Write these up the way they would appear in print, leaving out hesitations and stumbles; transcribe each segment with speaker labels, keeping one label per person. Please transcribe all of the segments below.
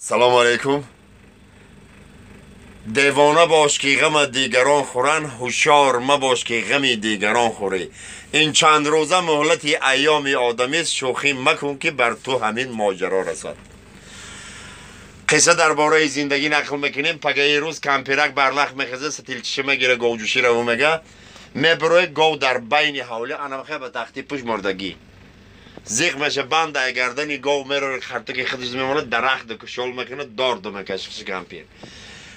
Speaker 1: Салом алейкум. Девона бош ки ғама дигарон хӯранд, ҳушёр мабош ки ғами дигарон хӯрӣ. Ин чанд рӯза муҳлати айёми одамист, шӯхӣ макун ки бар ту ҳамин моҷаро расад. Қисса дар бораи зиндагӣ нақл мекунем. Пагаи рӯз кампирак барлах мехеза, сатилчиша мегира, говҷӯшӣ раву мега. Мебирои гов дар байни ҳавли, анамхе ба тахти пуш мурдагӣ. Зиқ меша, банда гардани гов мерори, хартаки худаш мемонад, дарахт кушол мекунад, дор ду мекашиш кампир.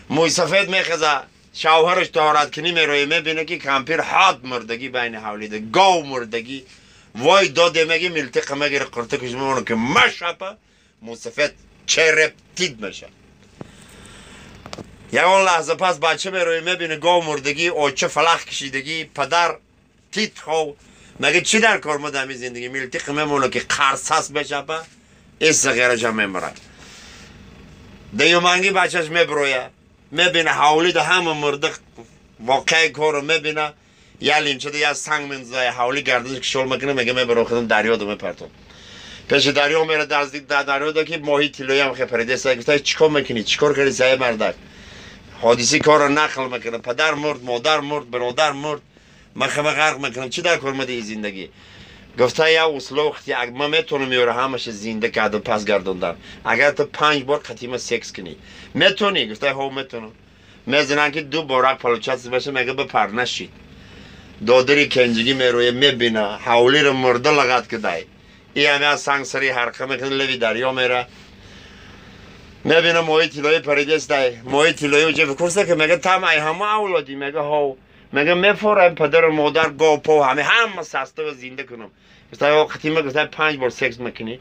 Speaker 1: Мӯйсафед мехеза, шавҳараш таҳораткунӣ мероя, мебина ки кампир ҳад мурдагӣ байни ҳавлида, гов мурдагӣ. Вой доде меги, милтиқа мегира, қуртакаш мемонад ки машапа, мӯйсафед черептид меша. Ягон лаҳза пас бача мероя, мебина гов мурдагӣ, оча фалах кашидагӣ, падар тит хов. Меги чӣ дар кор ма дар зиндагӣ? Милтиқа мемонад ки қарсас мешапа, исса ғераша мемирад. Деюмангӣ бачаш мебироя, мебина ҳавлида ҳама мурда, воқеаи корро мебина, я лимчада я санг мендоза, ҳавли гарданаш кишол мекуна, мега мебарам худам дарёда мепартом. Пеши дарё мера, дарёда ки моҳи тиллоиам хепаридеса, гуфта чӣ кор мекунӣ, чӣ кор кардӣ саи мардак? Ҳодиси корро нақл мекунад, падар мурд, модар мурд, бародар мурд, ман хама ғарқ мекунам, чӣ дар кор омади ин зиндагӣ? Гуфта я условхти, ман метавонам ёро ҳамаша зинда кардам, пас гардондан, агар ту 5 бор қатима секс кунӣ. Метавонӣ? Гуфта ҳо метавонам. Мезанам ки 2 борак получаться баша, мега бипар нашид. Додари кенҷигӣ мероя, мебина ҳавлиро мурда лағат кидай. И ҳама санг сари ҳарқа мекунад, леви дарё мера. Мебина моҳи тиллоӣ паридестай. Моҳи тиллоӣ уҷа бикурса ки мега там ай ҳама авлодӣ, мега ҳо. Мега мефорам падару модар, гов, пов, ҳама ҳама састава зинда кунам. Гуфта қатима, гуфта 5 бор секс мекунӣ.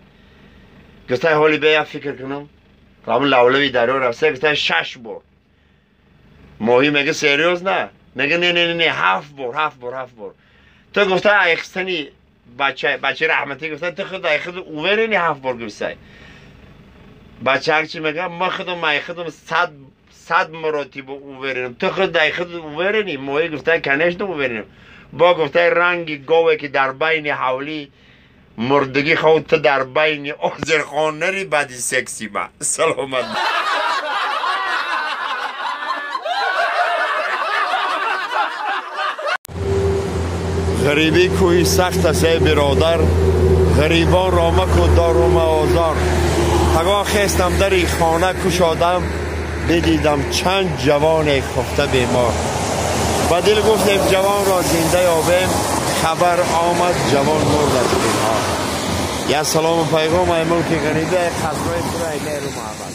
Speaker 1: Гуфта ҳоли бея фикр кунам. Ҳамон лавлави дарё рафта, гуфта 6 бор. Моҳӣ мега серьёз на? Мега не, не, не, 7 бор, 7 бор, 7 бор. Ту гуфта айхстани бача, бача раҳматӣ гуфта ту худ ай худ уверени 7 бор гуфтай. Бача чӣ мега? Ма худам ай худам 100 маротиба уверенам. Ту худ ай худ уверени? Моҳӣ гуфта конечно уверенам. Бо гуфта ранги гове ки дар байни ҳавлӣ мурдагӣ хов, ту дар байни озирхонари баъди секси ма. Саломат. Ғарибӣ кӯҳи сахт аст, эй биродар, ғарибонро макун дору маозор. Пагоҳ хестам, дари хона кушодам, бидидам чанд ҷавоне хуфта бемор. Ба дил гуфтем ҷавонро зинда ёбем, хабар омад ҷавон мурд аз пинҳон. Я салому пайғом ай мулки ғарибӣ, ай қасрҳои пур ай меҳру муҳаббат.